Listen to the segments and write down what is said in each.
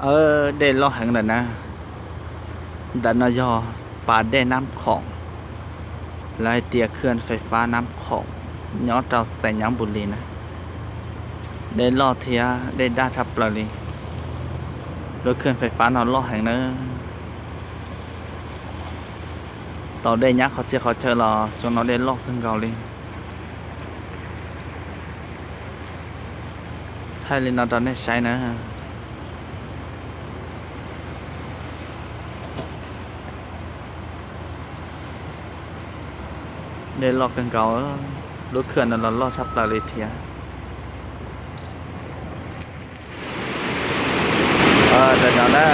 Dej loj heev lawm na. Ntawm no yog pas dej Nab Khoom, lawv hais tias khwj fais fab Nab Khoom, nyob rau xeev Nyab Npus Lis na. Dej loj thiab dej daj tshaj plaws li. Lub khwj fais fab no loj heev na. Tau dej nyab qhov txhia qhov chaw los xyoo no dej loj kawg nkaus li. Thaij li no rau nej saib na. Dej loj kawg nkaus, lub khwj no los loj tshaj plaws li thiab. Tam no na,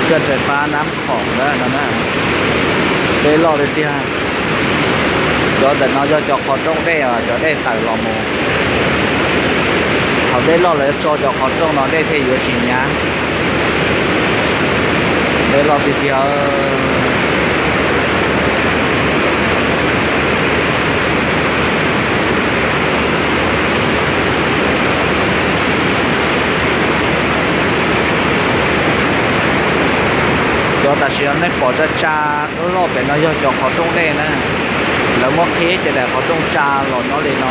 khwj fais fab Nab Khoom na no na, dej loj li tiag. Cov ntawm no yog cov qhov rooj dej, cov dej tawm los mus. Thaum dej loj lawv yuav tso cov qhov rooj no dej thiaj yuav tsis nyab. Dej loj tiag tiag. Cov tam sim no nej pom tsa tsa loj loj pem no yog cov qhov rooj dej na. Lawv muab qhib ces daim qhov rooj tsa los nyob li no.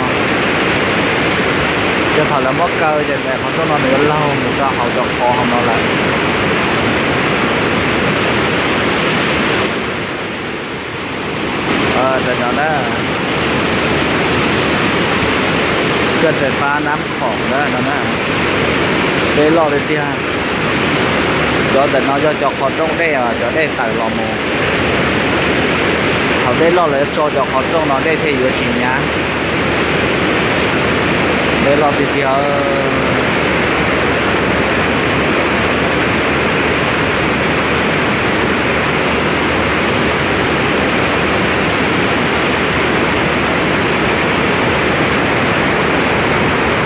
Ces thaum lawv muab kaw ces daim qhov rooj no nws yuav laug mus rau hauv cov qhov hauv no lawm. Tam no na, khwj fais fab Nab Khoom na no na, dej loj li tiag. Cov ntawm no yog cov qhov rooj dej, cov dej tawm los mus. Thaum dej loj lawv yuav tso cov qhov rooj no dej thiaj yuav tsis nyab. Dej loj tiag tiag.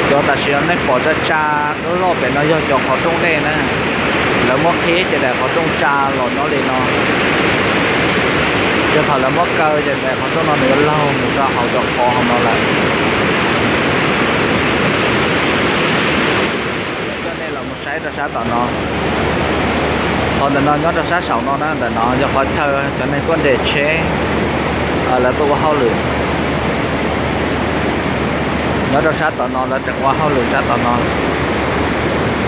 Cov tam sim no nej pom tsa tsa loj loj pem no yog cov qhov rooj dej na. Lawv muab qhib ces daim qhov rooj tsa los nyob li no. Ces thaum lawv muab kaw ces daim qhov rooj no nws yuav laug mus rau hauv cov qhov hauv no lawm. Coj nej los mus saib rau sab tom no. Qhov ntawm no nyob rau sab saum no na, ntawm no yog qhov chaw cov neeg tuaj nres tsheb, lawv tuaj ua hauj lwm. Nyob rau sab tom no lawv tseem ua hauj lwm sab tom no.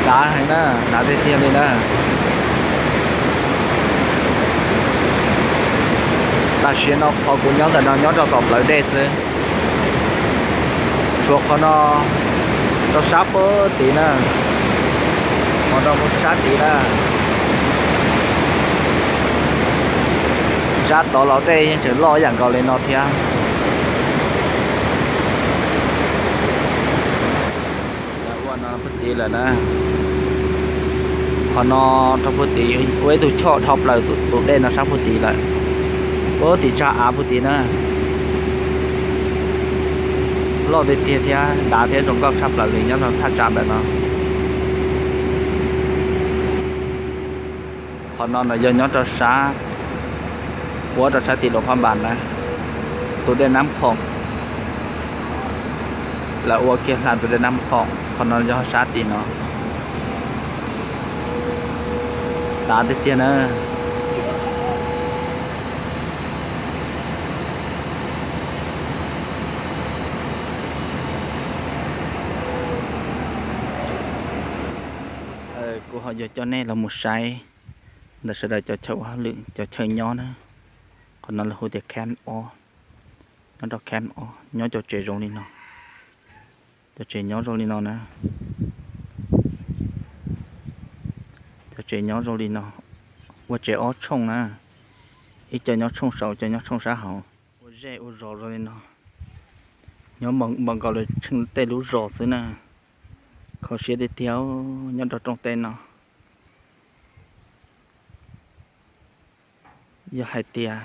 Dav heev na, dav tiag tiag li na. Tam sim no qhov kuv nyob ntawm no nyob rau tom plawv dej xwb. Tshuav qhov no rau sab puag tid na, qhov no rau sab tid na. Sab tod los dej yeej tseem loj ib yam nkaus li no thiab. Lawv ua no puag tid lawm na. Qhov no rau puag tid ua ib tug choj dhau plaws tus dej no sab puag tid lawm. Puag tim tsag av puag tid na. Loj tiag tiag thiab dav thiab zoo nkauj tshaj plaws li nyob rau thaj tsam ntawm no. Qhov no no yog nyob rau sab, ua rau sab tim Luam Phaj Npas na, tus dej Nab Khoom. Lawv ua kiag hla tus dej Nab Khoom, qhov no yog sab tim no. Dav tiag tiag na. Kuv ho yuav coj nej los mus saib ntawm sawv daws cov chaw ua hauj lwm, cov chaw nyob na. Qhov no lawv hu tias camp off, nyob rau camp off nyob cov tsev zoo li no. Cov tsev nyob zoo li no na. Cov tsev nyob zoo li no, ua tsev ob tshooj na, ib co nyob tshooj saum, ib co nyob tshooj sab hauv. Ua zej ua zos zoo li no, nyob npaum nkaus li tsheej tej lub zos xwb na. Kho siab tiag tiag nyob rau rooj teb no. Yog hais tias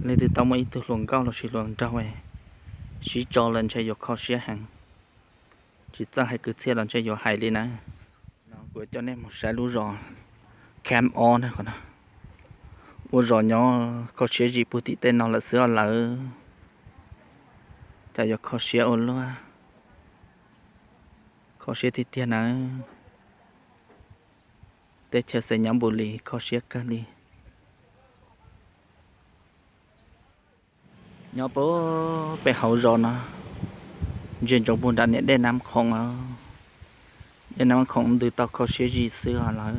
leej twg tau muaj ib tug hluas nkauj los sis hluas nraug sib tso lawm ntshe yuav kho siab heev. Tsis txawj hais kwv txhiaj los ntshe yuav hais li na. No kuv coj nej mus saib lub zos camp off na, qhov no. Ua zos nyob kho siab zim puag tim tej no lawm xwb os lawv. Cas yuav kho siab ua luaj. Kho siab tiag tiag nawb. Teb chaws xeem Nyab Npum Lis kho siab kawg li. Nyob pem hauv zos no, ntsia ntsoov puag nram niam dej Nab Khoom os. Dej Nab Khoom ntws tau kho siab zim xwb os lawv.